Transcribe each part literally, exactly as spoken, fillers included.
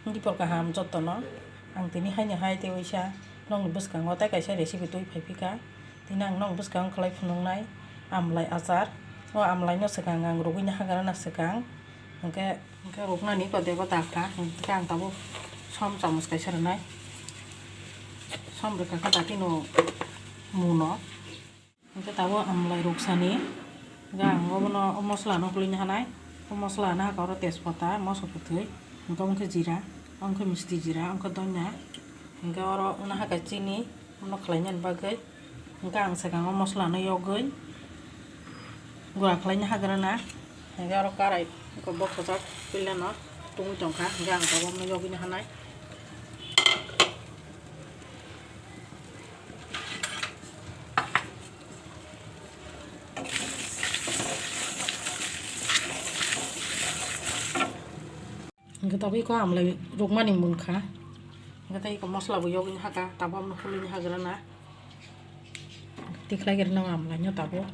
Dipor kaham jotono ang tini haino hai tei waisa nokni bwskango tei kaisa recipe twi phaiphika. Tini ang nok bwskango khlai phunuknai amlai achar. O amlaino swkang ang rwgwino hagrana swkang. Hwnkhe, hwnkhe rwknani kode bo dakha. Hwnkhe ang tabuk som chamus kaisa rwnai. Som rwkha khe datino muno. Hwnkhe tabuk amlai rwksani. Hwnkhe ang obono o moslano hului hanai. O moslano hakha oro tejpata, moso kwthwi. Hwnkhe omo khe jira, omo khe misti jira, omo khe donya. Hwnkhe oro ono hakha chini, omo khlainani bagwi. Hwnkhe ang swkang o moslano yogwi gura khlaina hagrana. Hwnkhe oro karai bokhojak pilano tungwi tongkha. Hwnkhe ang tabuk omo yogwino hanai. Hwnkhe tabuk iko amlai rwkmani munkha. Hwnkhe tei iko moslabo yogwini hakha, tabuk omo hului hagrana. Tikhlai rwna amlaino tabuk.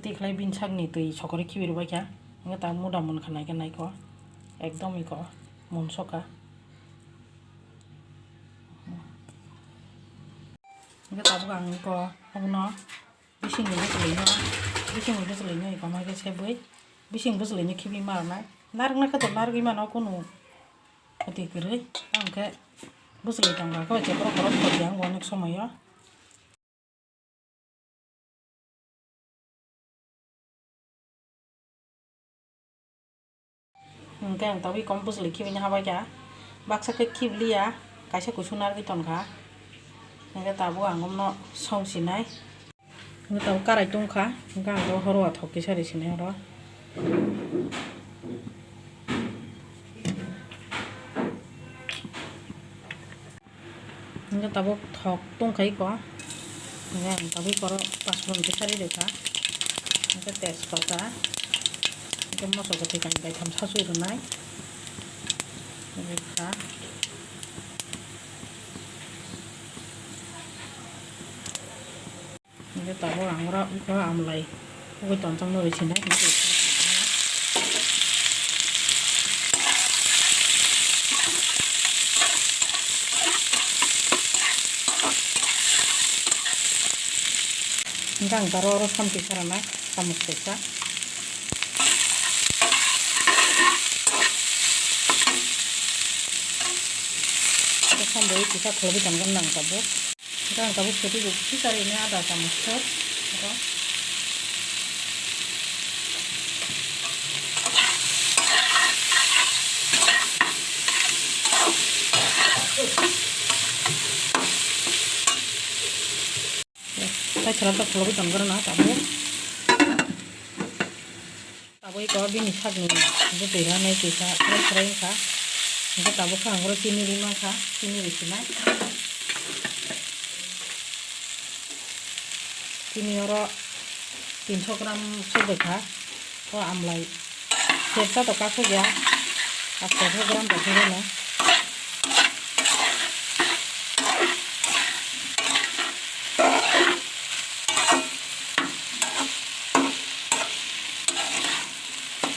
Tikhlai bini sakni twi sokori khibi rwbaikha. Hwnkhe tabuk muda munkha naikhe naikho. Ekdom iko munsokha. Hwnkhe tabuk ang iko obono bisingni bwchwlwino, bisingni bwchwlwino iko mai khe sebwi, bising bwchwlwino khibi ma rwnai. Narwkna khe to narwgwi mano kunu khoti kwrwi. Ang khe bwchwlwi tongkha khe bai jephuru khorok khoti ang bo onek somoio. Hwnkhe ang tabuk iko bwchwlwi khibini habaikha. Baksa khe khibliya, kaisa kusu narwgwi tongkha. Hwnkhe tabuk ang omno songsinai. Hwnkhe tabuk karai tongkha, hwnkhe ang tabuk horo wa thok kisa risinai oro. Hwnkhe tabuk thok tongkha iko. Hwnkhe ang tabuk oro pasphron kisa ri rwkha. Hwnkhe tejpata. Hwnkhe moso kwthwi kainwi kaitham sasu rwnai. Rwkha. Hingke tabuk ang oro wngkha amlai wngwi tongthokno rw sinai. Hingke ang taro oro samtwi sarana samung kaisa. Sambai kisa kholobwi tongkha nang tabuk. Hingke ang tabuk sotwi bo kisa rini ada chamus khe oro. Tai sara ta kholobwi tongkha na tabuk. Tabuk iko bini sakni bwtwi rwnai kisa khrai khrai wngkha. Hingke tabuk khe ang oro chini rwi mankha, chini rwi sinai. Chini oro tinso gram se doikha. O amlai sersa to kakhuk ya, asto khe gram bai khe rwno.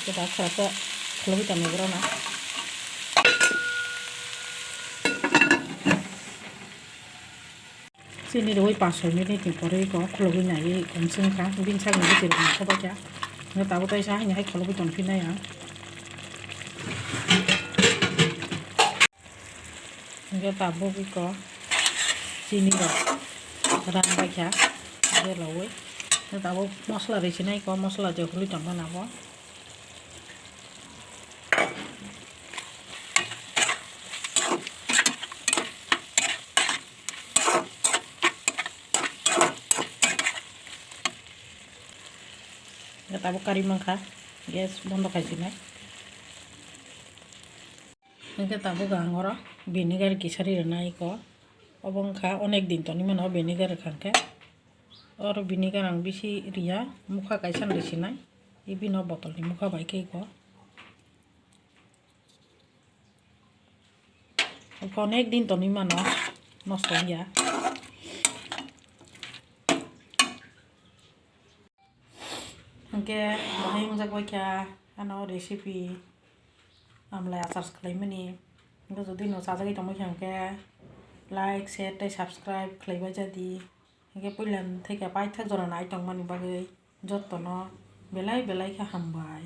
Khe da khoroksa khulugwi tongni borok no. Chini rwi panch soi minute ni pore iko khulugwi naiwi iko chwng kha, bini sakni bwtwi rok nangkha bai kha. Hwnkhe tabuk taisa haini hai khulugwi tongphinai ang. Hwnkhe tabuk iko chini rok rang bai kha, belaui. Hwnkhe tabuk mosola rwi sinai iko, mosola je hului tongkha nabo. Tabuk karwi mankha, gas bondo khai sinai. Hwnkhe tabuk ang oro vinegar kisa ri rwnai iko. Obo wngkha onek din tonwi mano vinegar rwkha hwnkhe. Oro vinegar ang bisi riya, mukha kaisa no risinai. Ibino botolni mukha bai khe iko. Iko onek din tonwi mano, nosto wngya. Hwnkhe bahai wngjak bai kha ano recipe. Amlai achar khlaimani. Hwnkhe jodi no chajagwi tongma khe hwnkhe like, share tei subscribe khlaibai jadi. Hwnkhe puila theke paithak jora nai tongmani bagwi jottono belai belai khe hambai.